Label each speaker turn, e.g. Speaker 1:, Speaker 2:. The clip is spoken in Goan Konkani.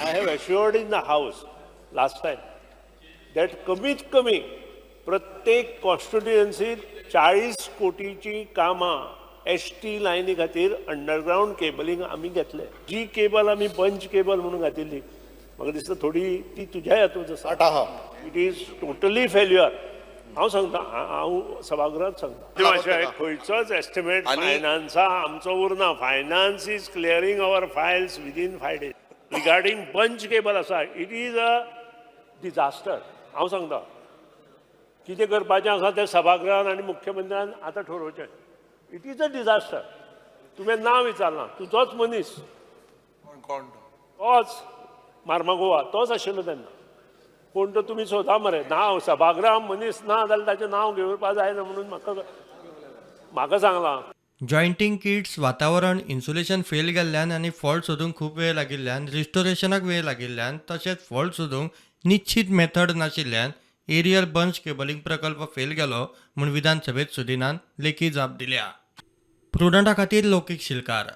Speaker 1: I have assured in the house last time that कमीत कमी प्रत्येक कॉन्स्टिट्युएन्सीत 40 कोटीची कामां एस टी लायनी खातीर अंडरग्रावंड केबलिंग आमी घेतले. जी केबल आमी बंच केबल म्हणून घातिल्ली, म्हाका दिसता थोडी ती तुज्या हातूंत आसा. It is totally failure. हांव सांगता, हांव सभागृहात सांगता, खंयचोच एस्टिमेट फायनान्सा आमचो उरना. Finance is clearing our files within 5 days. Regarding bunch cable आसा, it is a disaster. हांव सांगता कितें करपाचें आसा तें सभागृहान आनी मुख्यमंत्र्यान आतां ठरोवचें. It is a disaster. तुवें नांव विचारलां, तुजोच मनीस तोच मार्मागोवा तोच आशिल्लो तेन्ना. कोण तो तुमी सोदा मरे. नांव सभागृहान मनीस ना जाल्यार ताचें नांव घेवपा जायना म्हणून म्हाका म्हाका सांगलां.
Speaker 2: जॉयंटींग किट्स, वातावरण, इन्सुलेशन फेल गेल्ल्यान आनी फॉल्ट सोदूंक खूब वेळ लागिल्ल्यान, रिस्टोरेशनाक वेळ लागिल्ल्यान, तशेंच फॉल्ट सोदूंक निश्चीत मेथड नाशिल्ल्यान एरियल बंच केबलिंग प्रकल्प फेल गेलो म्हूण विधानसभेत सुदिनान लेखी जाप दिल्या. प्रुडंटा खातीर लौकीक शिलकार.